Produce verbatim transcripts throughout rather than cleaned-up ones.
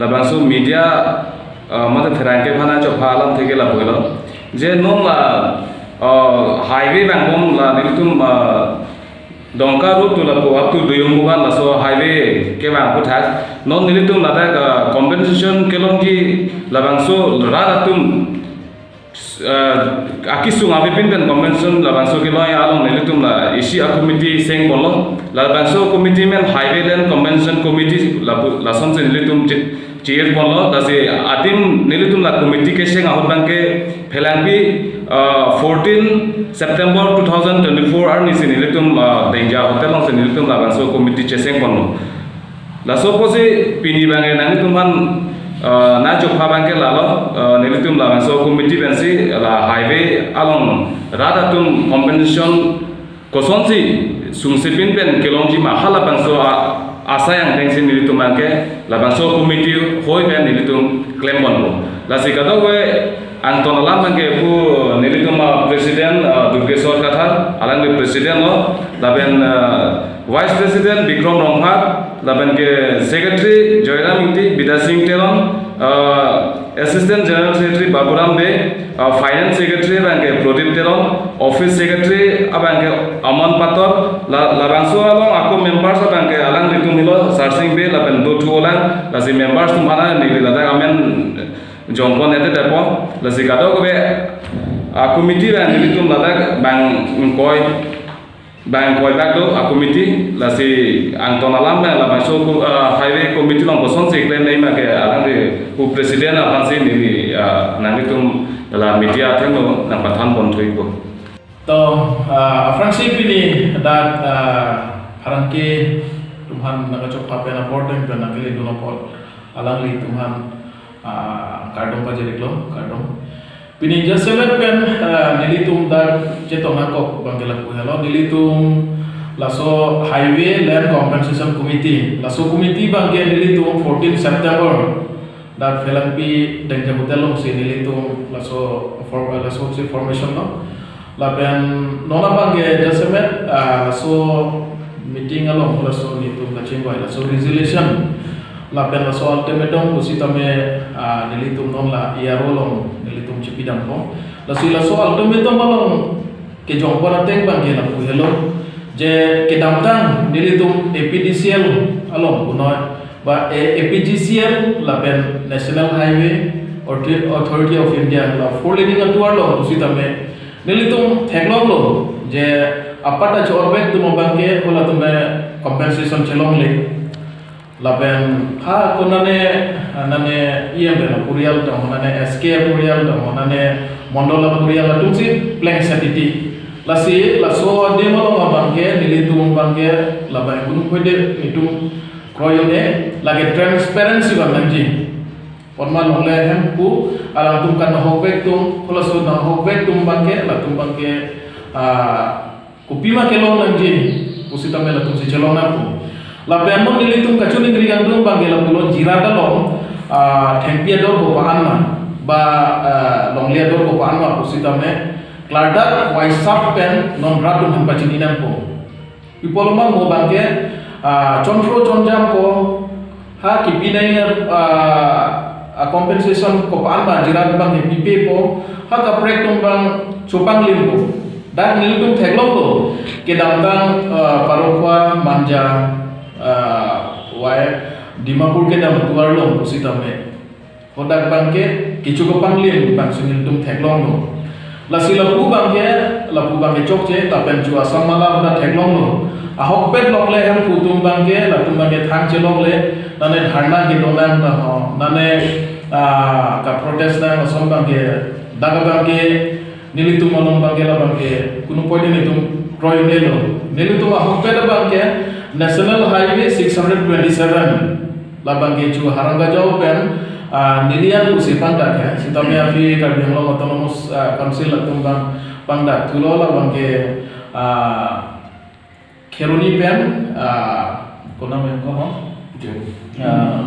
Labangso media, ah, mate pherangke aphan nangchopha alamthe ke lapu helo. Je non la, ah, highway vangbom la nelitum, ah, Dongka road to lapu up to Doyong Muban laso highway kevang aphuthak. Non nelitum ladak, ah, compensation kelongji labangso rat atum ah, akesung avepin pen compensation labangso kelong along nelitum la isi a-committee chengponlo. Labangso committee men Highway Land Compensation Committee lapu lasonsi nelitum che-, chairponlo. Lasi adim nelitum la committee kecheng ahut abangke Phelangpi, ah, fourteen September two thousand twenty-four arnisi nelitum, ah, Dengja Hotel alongsi nelitum labangso committee chechengponlo. Laso apotsi pini abangke nanglitum aphan, eh, nangchopha abangke lalo, eh, nelitum labangso committee pensi la highway along rat atum compensation kosonsi sungse pin pen kelongji ma halabangso a-, asai angdengsi nelitum abangke labangso committee hoi pen nelitum klemponpo. Lasi kadokave angton alam abangke pu nelitum a-president, eh, Durgeswar Kathar, alangli president lo, lapen, eh, Vice President Bikrom Rongphar, lapen ke Secretary Joyram Ingti, Bidya Sing Teron, uh, Assistant General Secretary Baburam Bey, uh, Finance Secretary abangke Pradip Teron, Office Secretary abangke Aman Pator, la, labangso along ako members abangke alanglitum helo Sarsing Bey, lapen dothu alang, lasi members atum aphan neli ladak amen jongpon ete depo, lasi kadokave a-committee abang nelitum ladak bang ingkoi bang ingkoi bak do a-committee, lasi angton alam abang labangso ko, ah, highway committee along kosonsi klemnei ma ke alangli pu president aphansi neli, ah, nanglitum la media athengno nangpathanpon thuipo. To, ah, aphrangsi pini dak, ah, pherangke atum aphan nangkachopha pen apor atum pen nangkele dun apot alanglitum aphan, ah, kardom pajirlo, kardom. Pini jasemet pen, ah, nelitum dak chetong nangkok abangke lapu helo, nelitum laso Highway Land Compensation Committee, laso committee abangke nelitum fourteen September dak Phelangpi Dengja Hotel alongsi nelitum laso form, laso si formation lo. Lapen non abangke jasemet, ah, laso meeting along laso nelitum kachingvai laso resolution lapen laso ultimatum pusitame, ah, nelitum non la E R O along nelitum chepidampo. Lasi laso ultimatum along kejongpon ateng abangke lapu helo. Je kedamtang nelitum A P D C L along punoi ba A-, A P G C L lapen National Highway Authority, Authority of India la four laning atovar along pusitame nelitum theklonglo je apat acho-orvek atum abangke halatum compensation chelongle. Lapen ha konane, nane E M P aporial tang, nane S K aporial tang, nane Mondol aporial atumsi plengset titi. Lasi laso adim along abangke nelitum abangke labang kunung pwede nelitum kroyone lake transparency abang nangji. Ponma longle hem pu alangtum kan nahokvek atum, halaso nahokvek atum abangke, latum abangke, ah, kopima kelong nangji pusitame latumsi chelong nangpo. Lapen non nelitum kachiningri kangtung abangke lapulo jirat along, ah, thengpi ador kopa-an ma, ba, ah, longle ador kopa-an ma pusitame klardak waisap pen non rat atum aphan pachini nangpo. Pi pulo ma mo abangke, ah, chonphro chonjampo, ha kipinai, ah, ah, compensation kopa-an ma jirat abangke pipepo, ha kaprek atum abang chopanglimpo. Dak nelitum theklonglo, kedamtang, ah, Parokhowa, Manja, ah, wai Dimapur kedam atovar along pusitame hadak abangke kecho kepanglim abangsi nelitum theklonglo. Lasi lapu abangke, lapu abangke chokche, lapen chu Assam Mala hadak theklonglo. Ahokpet longle hem pu atum abangke, latum abangke thang chelongle, nane dharna kedonang ta ho, nane, ah, kaprotest nang ason abangke, dak abangke nelitum along abangke labangke kunung pwede nelitum kroyonelo. Nelitum ahokpet abangke National Highway six hundred twenty-seven. Labangke chu Harangajao pen, ah, nelian pusi pangdak ya. Sitame aphi Karbi Anglong Autonomous, ah, Council atum abang pangdak thulo labangke, ah, Kheroni pen, ah, konam yang kono? Ah,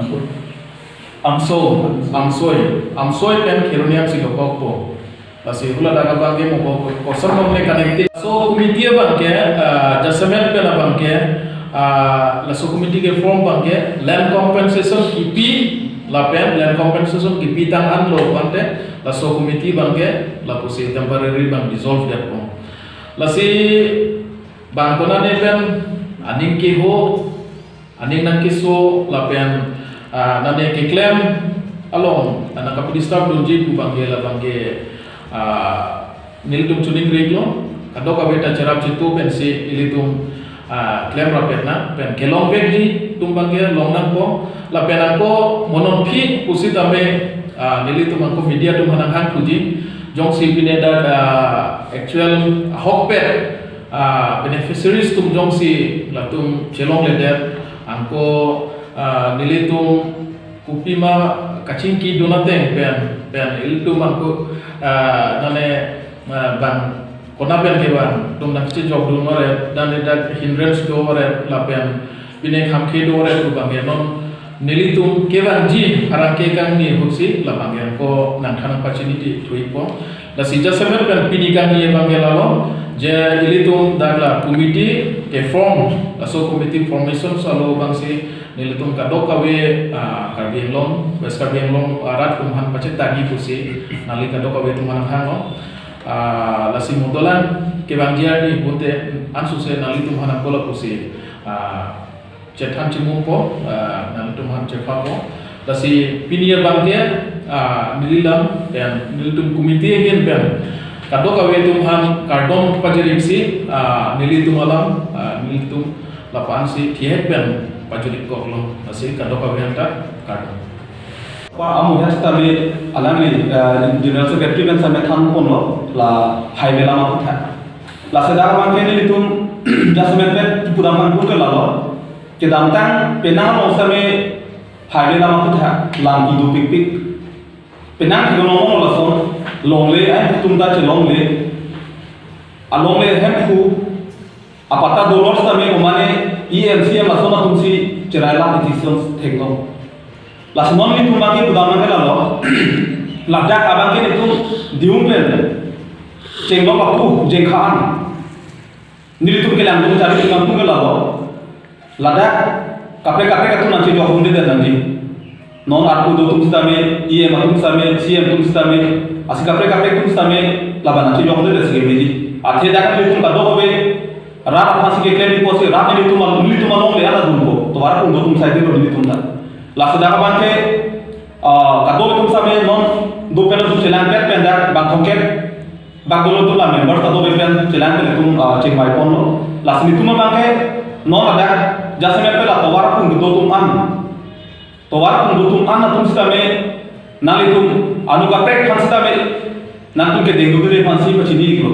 Amso, Amsoi, Amsoi pen Kheroni apsi dokokpo. Lasi hula dak abangke mo ko, koson longle connected. So committee abangke, ah, jasemet pen abangke, ah, laso committee ke form abangke land compensation kipi Lapen land compensation kipitang anlo pu ante laso committee abangke lapusi temporary abang dissolve detpo. Lasi bang konane pen aning keho, aning nangkeso lapen, ah, nane keklem along, ah, nangkapidisturb dunji pu abangke labangke, ah, nelitum choningri-iklo, kadokave ta cherap chetu pensi ilitum, ah, klemrap-et nang pen kelongvekji atum abangke longnangpo, lapen anke mo non aphi pusitame, ah, nelitum anke media atum aphan nanghangthuji, jongsi pine dak, ah, actual ahokpet, ah, beneficiaries atum jongsi latum chelongledet, anke, ah, nelitum kopima kachingki dun ateng pen, pen ilitum anke, ah, nane, ah, bang kona pen kevang atum nangchejok dun varet, nane dak hindrance do varet, lapen pine kham kedo varet pu abangke non nelitum kevangji arang ke kangni ahutsi labangke anke nangthan nangpachinithupo. Lasi jasemet pen pini kangni abangke lalo, je ilitum dak la committee keform, laso committee formation salo abangsi nelitum kadokave, ah, Karbi Anglong, West Karbi Anglong, ah, rat atum aphan pachetangji pusi nangli kadokave atum aphan nanghanglo. Ah, lasi mo dolang kevangji arni pulote ansose nanglitum aphan anke lapusi, ah, chethan chimungpo, ah, nanglitum aphan chephapo. Lasi pini abangke, ah, neli alam pen nelitum committee ahin pen kadokave atum aphan kardom pajir-ikji, ah, nelitum alam, ah, nelitum lapu-ansi thihek pen pajut-ikkoklo. Lasi kadokave aphanta kardom. Pa amu ya sitame alangli, eh, General Secretary pen sitame thanponlo, la highway alam aphuthak. Lasi dak abangke nelitum jasemet pen kipudam aphan pu ke lalo. Kedamtang penang along sitame highway alam aphuthak, lam kedo pikpik. Penang thek-o nong lason, longle ahemphu atum ta chelongle. Alongle ahemphu apatta dolor sitame komane E M, C M lason atumsi cherai la petition theklong. Lasi non nelitum abangke pudam nangke lalo. Ladak abangke nelitum diung pen chenglok apu jengkha an. Nelitum kelang atum chari atum nangtum ke lalo. Ladak kaprek kaprek atum nangchejok dunde nangji. Non arpu do atum sitame, E M atum sitame, C M atum sitame, lasi kaprek kaprek atum sitame, laban nangchejok dunde si kemeji. Athe dak nelitum kadokave rat aphansi keklem-ik pusi rat nelitum, nelitum alongle ana dunpo. Tovar aphung do atum saidelo nelitum dak. Lasi dak abangke, ah, kadokave atum sitame non do pen atum chelangpet pen dak bang thomkep bak dolo atum la members ta do pen chelang pen atum, ah, chingvaiponlo. Lasi nelitum abangke non ladak jasemet pen la tovar aphung do atum an. Tovar aphung do atum an atum sitame nanglitum anu kaprek aphan sitame nangtum kedeng dunde aphansi pachini-iklo.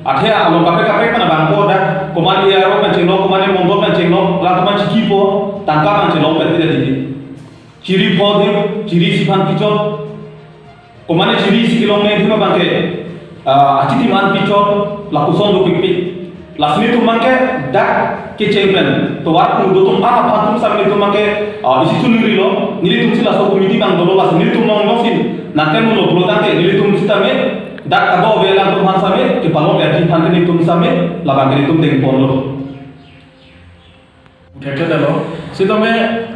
Athe along kaprek kaprek pen abangpo dak komane A R O pen chenglok, komane mondol pen chenglok, la komane chikipo, tangka abang chelongpet tida didi. Chiri pho adim, chiri isi aphan pichot. Komane chiri isi kelongle adim abangke, ah, achitim an pichot, lapuson dopikpik. Lasi nelitum abangke dak kecheng pen tovar aphung do atum an aphan atum sitame nelitum abangke, ah, isi choningrilo, nelitumsi laso committee abang dolo, lasi nelitum along alongsi nangkemlo pulo tangte nelitum sitame dak kadokave alanglitum aphan sitame kepalongleji aphan ke nelitum sitame labangke nelitum dengponlo. Thekthe detlo. Sitame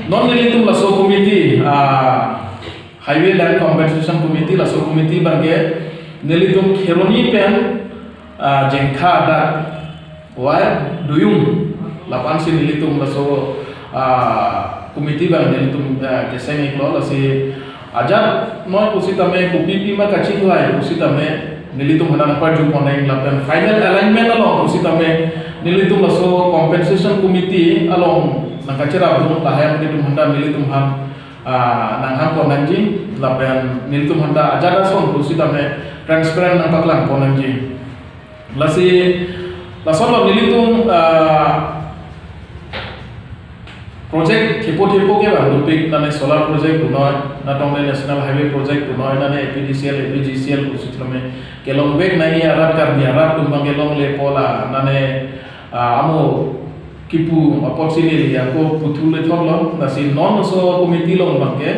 non nelitum laso committee, ah, Highway Land Compensation Committee, laso committee abangke nelitum Kheroni pen, ah, jengkha dak wai duyung lapu-ansi nelitum laso, ah, committee abang nelitum, ah, keseng-iklo. Lasi ajat noi pusitame kopima kachingvai pusitame nelitum aphan nangparjuponnang lapen final alignment along pusitame nelitum laso compensation committee along nangkacherapdun lahai nelitum aphanta nelitum aphan, ah, nanghangponnangji lapen nelitum aphanta ajat ason pusitame transparent nangpaklangponnangji. Lasi lasonlo nelitum, ah, project thepo thepo kevang dopik, nane solar project punoi, natong le National Highway project punoi, nane A P D C L, A P G C L pusitame kelongvek nangji arat Karbi arat atum abang kelonglepo la, nane, ah, amo kipu apotsi neli ako puthule thoklo, lasi non laso committee along abangke,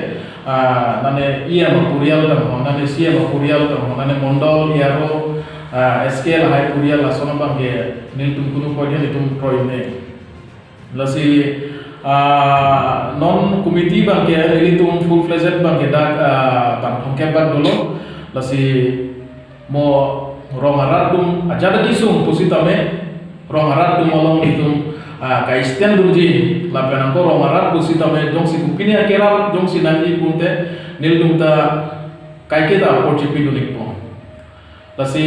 ah, nane E M aporial tangho, nane C M aporial tangho, nane mondol, A R O, ah, S K lahai aporial lason abangke nelitum kunu apot nelitum kroine. Lasi Ah, non committee abangke, nelitum full fledged abangke dak, ah, bang thomkep bak dolo. Lasi mo rong arat atum ajat kesung pusitame, rong arat atum along itum, ah, ka-extend dunji, lapen anke rong arat pusitame jongsi kopine akerap jongsi nangji pulote nelitum ta kaike ta apor chipi dun-ikpo. Lasi